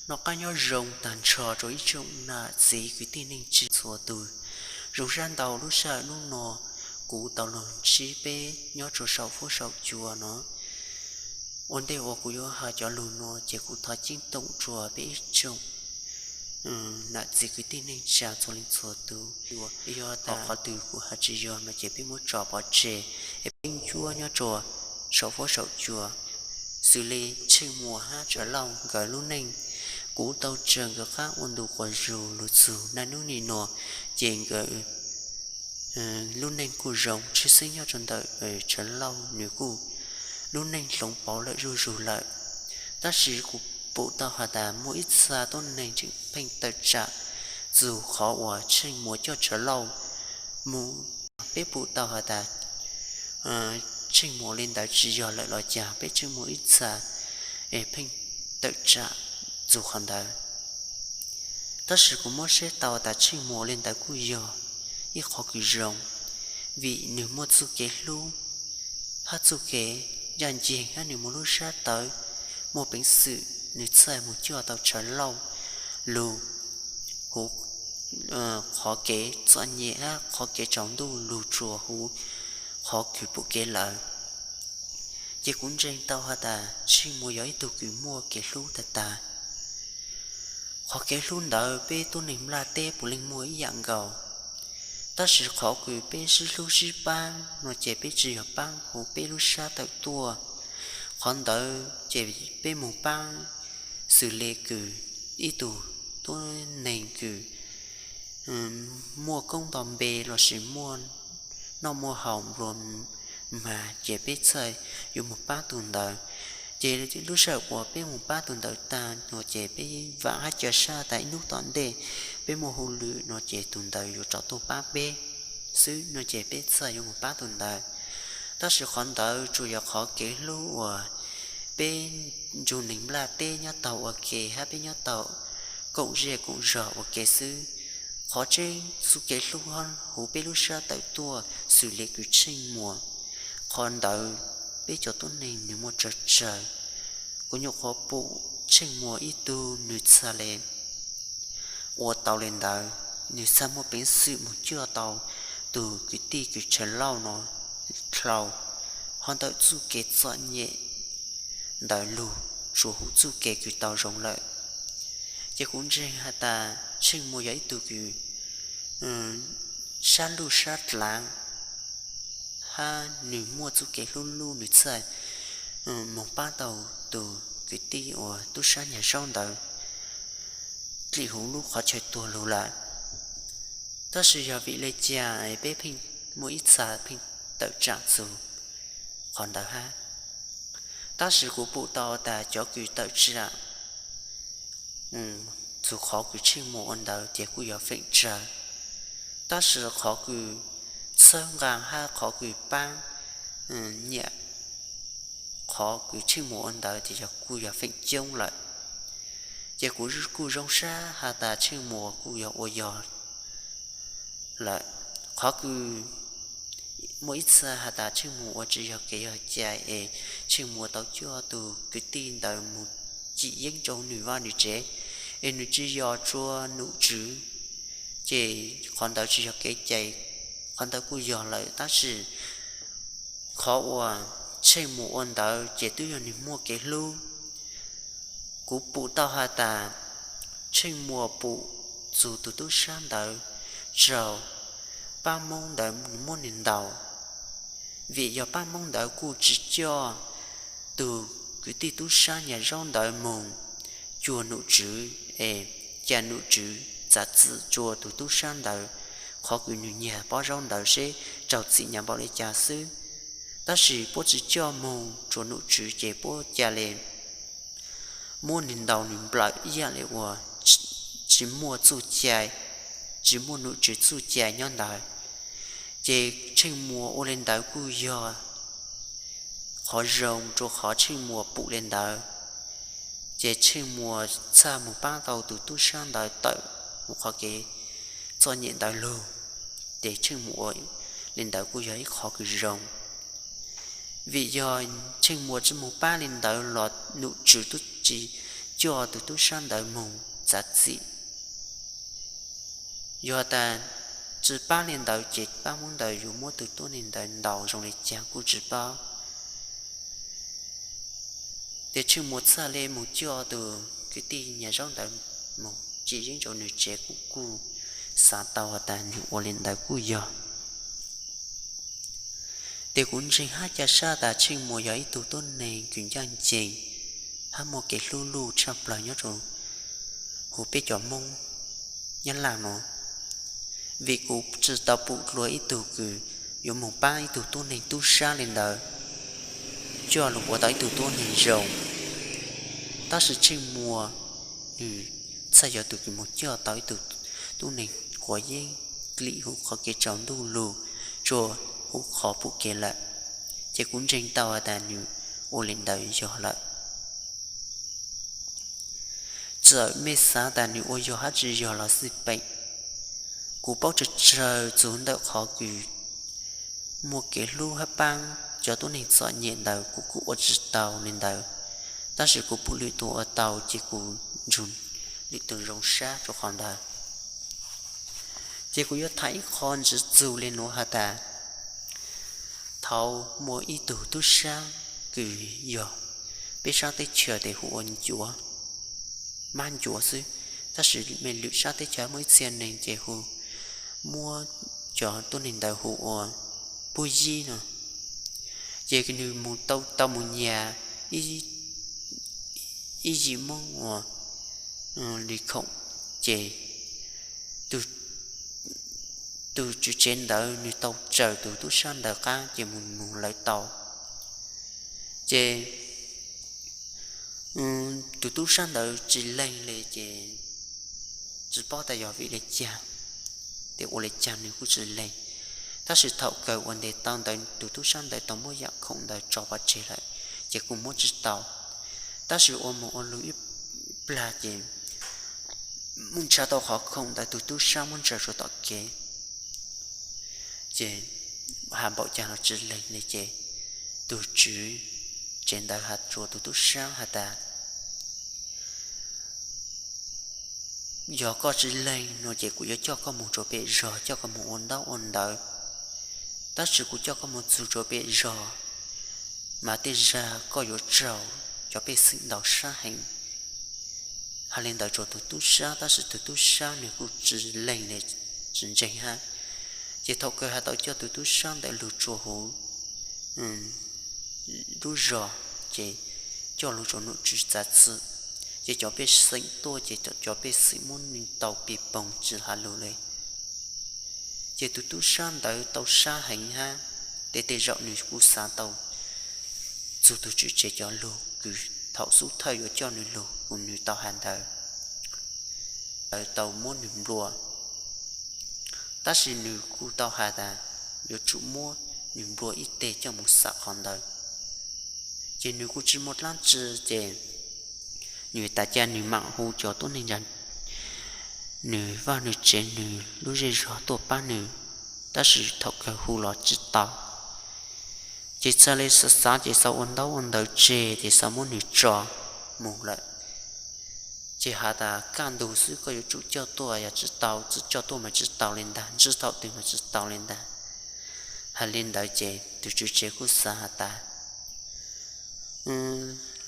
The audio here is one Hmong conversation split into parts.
Noj qab nyob zoo tag nrho rau ib tsoom nam txiv kwv tij neej tsa txhua tus. Zoo sab ntau lub sij hawm hnub no kuv tau los ntsib peb nyob rau saum fuab saum cua no. Ua ntej uas kuv yuav hais cov lus no ces kuv thov ceeb toom rau peb ib tsoom nam txiv kwv tij neej tsa txhua leej txhua tus. Yog tias qhov twg kuv hais tsis yog no ces peb muab tso pov tseg, es peb ncuab nyob rau saum fuab saum cua. Xws li Tsheej Muas hab Tshav Lauj nkawd lub neej, kuv tau raws nkawd qab ua ntu quas zug lug txug naj nub nim no, ces nkawd lub neej kuj zoo tshwj xeeb nyob rau ntawm Tshav Lauj nws kuj lub neej hloov pauv lawm zuj zug lawm. Tab sis kuv pum tau has tas muaj ib txha tuab neeg tseem pheej tawm tsam txug qhov uas Tsheej Muas coj Tshav Lauj mus. Peb pum tau has tas Tsheej Muas li ntawd tsis yog lawm los cas, peb tseem muaj ib txha es pheej tawm tsam txug qhov ntawd. Tab sis kuv muab saib tau tas Tsheej Muas li ntawd kuj yog ib qhov kws zoo, vim nws muaj txuj kev hlub hab txuj kev ncaj nceeg, hab nws muaj lub sab tawv, muaj peev xwm nws txhaj mus coj tau Tshav Lauj lug huv qhov kev txom nyem hab qhov kev tsaus ntuj lug rua huv qhov kws pum kev lawm. Ces kuv ntseeg tau has tas Tsheej Muas yog ib tug kws muaj kev hlub tag tag. Qhov kev hlub ntawd peb tuab neeg nplaj teb puav leej muaj ib yam nkaus, tab sis qhov kws peb sib hlub sib paab no ces peb tsis yog paab huv peb lub sab tawm tuaj. Qhov ntawd ces peb moog paab xws le kws ib tug tuab neeg kws muaj koob nto npe lossis muaj noj muaj haus nplua mag, ces peb txhaj yuav moog paab tug ntawd. Ces lub sij hawm uas peb moog paab tug ntawd tag no ces peb vaam hab ca sab tas ib nub tom ntej peb muaj hauj lwm no ces tug ntawd yuav rov tuaj paab peb xwb no ces peb txhaj yuav moog paab tug ntawd. Tab sis qhov ntawd tsuas yog qhov kev hlub uas peb ntsug neeg nplaj teb nyob taug ua ke hab peb nyob taug koom zej koom zog ua ke xwb. Qhov tseeb txuj kev hlub huv peb lub sab tawm tuaj xws le kws Tsheej Muas, qhov ntawd peb cov tuab neeg nws muaj tsawg tsawg. Kuv nyuam qhuav pum Tsheej Muas ib tug nws txhaj le ua tau le ntawd, nws txhaj muaj peev xwm moog coj tau tug kwv tij kws Tshav Lauj no dlhau hov ntawm txuj kev txom nyem ntawd lug rua huv txuj kev kws tau zoo lawm. Ces kuv ntseeg has tas Tsheej Muas yog ib tug kws sab luj sab dlaav, hab nws muaj txuj kev hlub lub nws txhaj moog paab tau tug kwv tij uas tub sab nyag zaub ntawd dlim huv lub qhov chaw tuag lug lawm. Tab sis yog vim le caag peb pheej muaj ib txha pheej tawm tsaam txug qhov ntawd hab? Tab sis kuv pum tau tas cov kws tawm tsaam txug qhov kws Tsheej Muas ua ntawd ces kuj yog feem tsawg, tab sis qhov kws txhawb nqaa hab qhov kws paab nyiam qhov kws Tsheej Muas ua ntawd ces yog kuj yog feem coob lawm. Ces kuv kuj zoo sab has tas Tsheej Muas kuj yog ua yog lawm. Qhov kws muaj ib txha has tas Tsheej Muas ua tsis yog kev yog cai es Tsheej Muas tau coj tug kwv tij ntawd mus cim yeeb rau nws vaj nws tsev, es nws tsis yog rua num tswv, ces qhov ntawd tsis yog kev cai. Qhov ntawd kuj yog lawm, tab sis qhov uas Tsheej Muas ua ntawd ces twb yog nws muaj kev hlub. Kuv pum tau has tas Tsheej Muas pum txug tug tub sab ntawd tsaug, pab Moob ntawd muab nws ntaus, vim yog pab Moob ntawd kuj tsis coj tug kwv tij tub sab nyag zaub ntawd moog cuag num tswv, es ca num tswv txav txim rua tug tub sab ntawd qhov kws nws nyag pob zaub ntawd seb raug txim nyag npaum le caag xwb. Tab sis puab tsis coj moog rua num tswv ces puab ca le muab nws ntaus nws nplawm ib yaam le uas tsis muaj txuj cai, tsis muaj num tswv txuj cai nyob ntawd. Ces Tsheej Muas ua le ntawd kuj yog qhov zoo rua qhov Tsheej Muas pum le ntawd, ces Tsheej Muas txhaj moog pab tau tug tub sab ntawd tawm huv qhov kev txom nyem ntawd lug. Ces Tsheej Muas ua le ntawd kuj yog ib qhov kws zoo, vim yog Tsheej Muas tsi moog pab le ntawd los num tswv tub tsis coj tus tub sab ntawd mus txav txim. Yog tas tsis pab li ntawd ces pab hmoob ntawd yuav muab tus tuab neeg ntawd ntaus zoo li cas kuj tsis paub. Ces Tsheej Muas txhaj li mus coj tus kwv tij nyuam zaub ntawd mus tsim yeeb rau nws tsev, kuj kuj xav tau has tas nws ua li ntawd kuj yog. Ces kuv ntseeg hab ca sab tas Tsheej Muas yog ib tug tuab neeg kws ncaj ncees hab muaj kev hlub luj tshaj plaws nyob rau huv peb cov hmoob Nyab Laj no, vim kuv tsis tau pum dua ib tug kws yuav mus pab ib tug tuab neeg tub sab li ntawd coj lug ua tau ib tug tuab neeg zoo. Tab sis Tsheej Muas nws txhaj yog tus kws mus coj tau ib tug tuab neeg quav yeeb klim huv qhov kev tsaus ntuj lug rua huv qhov pum kev lawm. Ces kuv ntseeg tau has tas nws ua li ntawd yog lawm. Txawm mej xav tas nws ua yog hab tsis yog los xij peem, kuv paub tsawg tsawg txug ntawm qhov kws muaj kev hlub hab paab cov tuab neeg txom nyem ntawd kuv kuj ua tsis tau li ntawd. Tab sis kuv pum lwm tug ua tau ces kuv nrug lwm tug zoo sab rua qhov ntawd. Ces kuv yuav tham ib qho ntxiv txug li nuav has tas, thaum muaj ib tug tub sab kws yog peb sab teb chaws tes hu ua ncuav, mab ncuav xwb, tab sis mej lwm sab teb chaws muaj ib txhia neeg ces hu, muab cov tuab neeg ntawd hu ua pub yib no. Ces nws mus tau, tau mus nyas ib yim moob ua li khoom, ces tus tswv tsev ntawd nws tau tsaws tus tub sab ntawd qab ces mus mus lawv tau. Ces tus tub sab ntawd tsis leeg li ces tsis paub tas yog vim li cas, tes ua li cas nws kuj tsis leeg. Tab sis thaum kawg ua ntes tau ntawd tus tub sab ntawd tau muab yam khoom ntawd tso pov tseg lawm, ces kuj muab tsis tau. Tab sis ua mus ua lug ib plag ces mus nrhav tau qhov khoom ntawd tus tub sab muab ntsaws rua tom kev, ces has npaum cas los tsis leeg li ces tus tswv tsev ntawd has rua tus tub sab has tas, yog koj tsis leeg no ces kuv yuav coj koj mus rua pem zog, coj koj mus ua ntaub ua ntawv. Tab sis kuv coj koj mus txug rua pem zog mas tej zag koj yuav raug cov pej xeem ntaus sab heev. Has li ntawd rua tus tub sab, tab sis tus tub sab nws kuj tsis leeg li, tsis ntseeg hab. Ces thaum kawg has tau coj tus tub sab ntawd lug rua huv lub zog, ces coj lug rua nom tswv txav txim, ces cov pej xeem tuaj ces cov pej xeem muab nws ntaus pig poog tsis has lug li. Ces tus tub sab ntawd tau sab heev hab, tes tej zaum nws kuj xav tau txug tus tswv tsev cov lug kws thaum xub thawj yuav coj nws lug kws nws tau has ntawd, lawv tau muab nws nplua. Tab sis nws kuj tau has tas yuav tsum muab nws nplua ib teg coj mus xam qhov ntawd. Ces nws kuj tsis muaj dlaab tsi, ces nws tas ca nws mam hu cov tuab neeg ntawd, nws vaj nws tsev nws lub zej zog tuaj pab nws, tab sis thaum kawg hu los tsis tau. Ces txhaj li xav xav ces xav ua ntaub ua ntawv tseg ces xav muab nws tso mus lawm. Ces has tas kaj ntug xwb koj yuav tsum coj tuaj, yog tsis tau, tsis coj tuaj mas tsis tau li ntag, tsis thaum twg mas tsis tau li ntag. Has li ntawd ces tus tswv tsev kuj xav has tas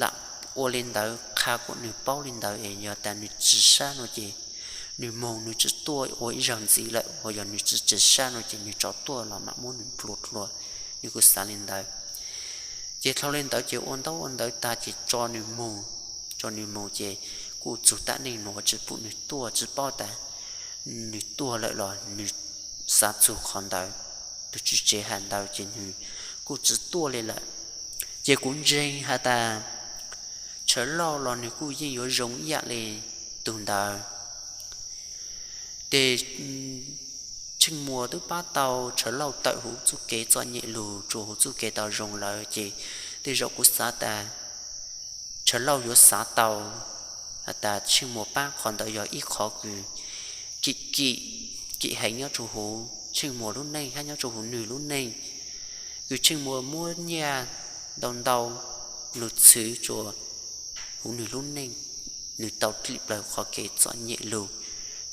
lam ua li ntawd qha kuas nws paub li ntawd es yog tas nws tsis sab no ces nws moog nws tsis tuaj ua ib zaug ntxiv lawm, uas yog nws tsis tsis sab no ces nws tso tuaj los mam muab nws nplua dlua. Nws kuj xav li ntawd. Ces dhau li ntawd ces ua ntaub ua ntawv tag ces tso nws mus, tso nws mus ces kuj txug tam neej nuav tsis pum nws tuaj, tsis paub tas nws tuag lawm los nws xav txug qhov ntawd. Tus tswv tsev has ntawd ces nws kuj tsis tuaj li lawm. Ces kuv ntseeg has tas Tshav Lauj los nws kuj yeej yuav zoo ib yam li tug ntawd. Ces Tsheej Muas twb pab tau Tshav Lauj tawm huv txuj kev txom nyem lug rua huv txuj kev tau zoo lawm ces tej zaum kuv xav tas Tshav Lauj yuav xav tau has tas Tsheej Muas pab qhov ntawd yog ib qhov kws kim, kim heev nyob rua huv Tsheej Muas lub neej hab nyob rua huv nwg lub neej, kws Tsheej Muas muab nyiaj ntau ntau lug txhwv rua huv nwg lub neej nws tau dim plaws qhov kev txom nyem lug,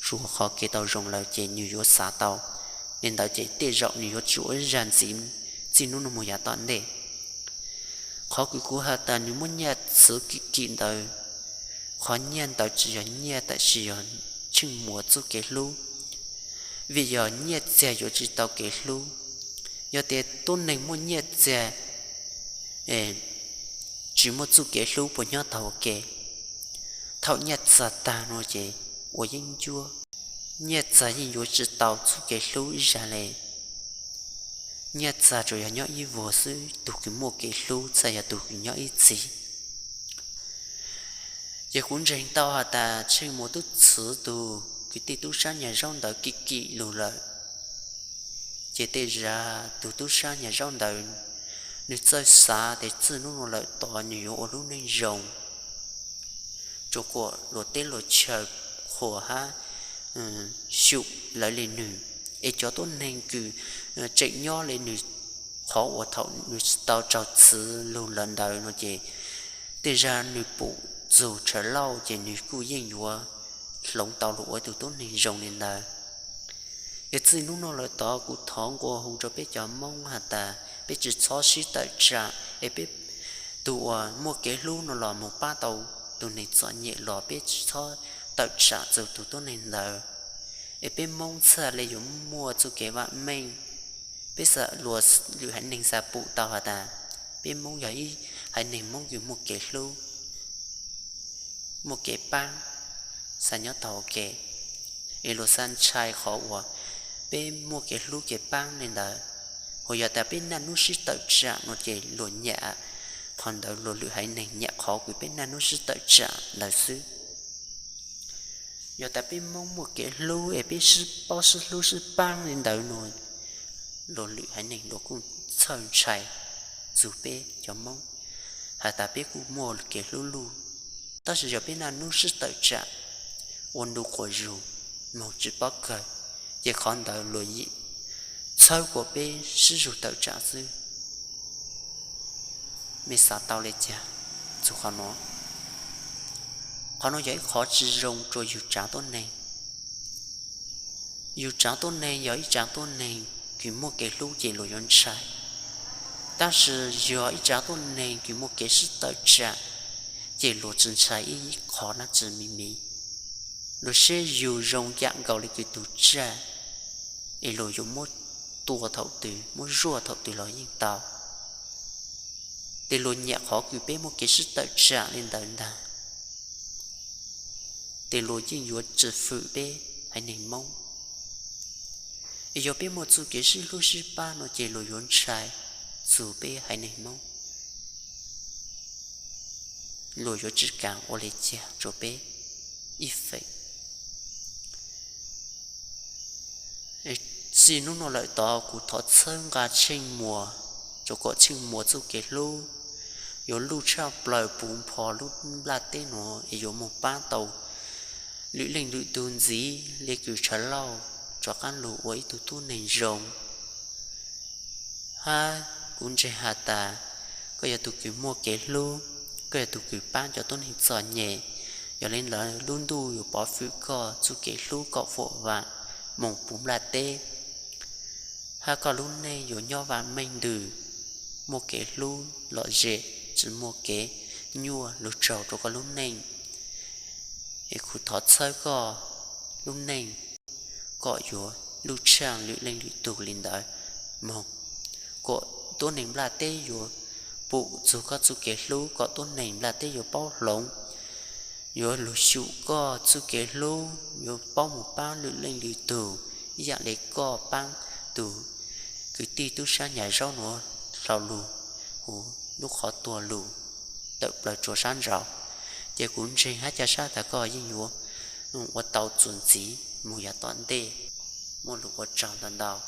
tshuav qhov kev tau zoo lawm ces nws yuav xav tau li ntawd ces tej zaum nws yuav tsis ua zaj ntxiv txij hnub no mus yav tom ntej. Qhov kws kuv has tas nws muaj nyiaj txwv kim kim ntawd, qhov nyiaj ntawd tsis yog nyiaj tab sis yog Tsheej Muas txuj kev hlub, vim yog nyiaj txiag yuav tsis tau kev hlub. Yog tias tuab neeg muaj nyiaj txiag tsis muaj txuj kev hlub puas nyob taug ua ke? Thaum nyiaj txag tag no ces ua yeeb ncuab, nyiaj txag yeej yuav tsis tau txuj kev hlub ib zaj le. Nyiaj txag tsuas yog nyob ib vuag xwb, tug kws muaj kev hlub txhaj yog tug kws nyob ib txhis. Ces kuv ntseeg tau has tas Tsheej Muas twb txwv tug kwv tij tub sab nyag zaub ntawd kim kim lug lawm. Ces tej zag tug tub sab nyag zaub ntawd, nws txawj xav tias txij hnub no lawm tod nws yuav ua lub neej zoo, rua kom luag teb luag chaw qhuas hab xyum lawv le nws. Es cov tuab neeg kws tseem nyob le nws, qhov uas thaum nws tsis tau raug txwv lug lawm ntawd no ces tej zag nws pum txug Tshav Lauj ces nws kuj yeej yuav hloov tau lug ua tug tuab neeg zoo li ntawd. Es txij hnub no lawm tod kuv thov nqua hu rua peb cov Moob has tas peb tsis txhob sib tawm tsam, es peb tug uas muaj kev hlub no los moog pab tau tug neeg txom nyem los peb tsis txhob tawm tsam txug tug tuab neeg ntawd. Es peb Moob txhaj le yuav muaj txuj kev vaam meej. Peb xav luas lwm haiv neeg xav pum tau has tas peb Moob yog ib haiv neeg Moob kws muaj kev hlub, muaj kev paab, xav nyob taug ua ke, es luas xav ntshai qhov uas peb muaj kev hlub kev paab le ntawd. Hos yog tas peb naj nub sib tawm tsam no ces luas nyam qhov ntawd, luas lwm haiv neeg nyam qhov kws peb naj nub sib tawm tsam ntawd xwb. Yog tas peb Moob muaj kev hlub es peb sib paub sib hlub sib paab le ntawd no, luas lwm haiv neeg luas kuj txhawj ntshai txug peb cov Moob has tas peb kuj muaj kev hlub luj. Tab sis yog peb naj nub sib tawm tsam, ua ntu quas zug, moog tsis paub kawg, ces qhov ntawd luas yeej txhawb kuas peb sib zug tawm tsam xwb. Mej xav tau le caag txug qhov no? Qhov no yog ib qhov tsis zoo rua yug tsaav tuab neeg. Yug tsaav tuab neeg yog ib tsaav tuab neeg kws muaj kev hlub ces luas yuav ntshai. Tab sis yog ib tsaav tuab neeg kws muaj kev sib tawm tsam, ces luas tsi ntshai ib qho dlaab tsi me me. Luas saib yug zoo yam nkaus le kws tug tsaj, es luas yuav muab tua thaum twg muab zuaj thaum twg los yeej tau. Ces luas nyam qhov kws peb muaj kev sib tawm tsam le ntawd ntag, ces luas yeej yuav tsi fwm peb haiv neeg Moob. Es yog peb muaj txuj kev sib hlub sib pab no ces luas yuav ntshai txug peb haiv neeg Moob. Luas yuav tsi kaam ua le caag rua peb ib feem. Txij nub no lawm tod kuv thov txhawb nqa Tsheej Muas, rua kom Tsheej Muas txuj kev hlub yuav luj tshaj plaws puv npo lub nplaj teb nuav es yuav moog paab tau lwm leej lwm tug ntxiv le kws Tshav Lauj rov qaab lug ua ib tug tuab neeg zoo. Hab kuv ntseeg has tas koj yog tug kws muaj kev hlub, koj yog tug kws paab cov tuab neeg txom nyem. Yog le ntawd lub ntuj yuav pov fwm koj txuj kev hlub kom fuam vaam moog puv nplaj teb, hab koj lub neej yuav nyob vaam meej ntws, muaj kev hlub lom zem, tsi muaj kev nyuaj lug tsaug rua koj lub neej. Es kuv thov txhawb koj lub neej kom yuav luj tshaaj lwm leej lwm tug le ntawd moog, kom tuab neeg nplaj teb yuav pum txug koj txuj kev hlub, kom tuab neeg nplaj teb yuav paub hloov, yuav lug xyum koj txuj kev hlub, yuav paub moog paab lwm leej lwm tug ib yaam le koj paab tug kwv tij tub sab nyag zaub nuav dlhau lug huv lub qhov tuag lug tawm plaws rua sab nraud. Ces kuv ntseeg hab ca sab tas koj yeej yuav ua tau txuas ntxiv moog yav tom ntej. Muaj lug ua tsaug ntau ntau.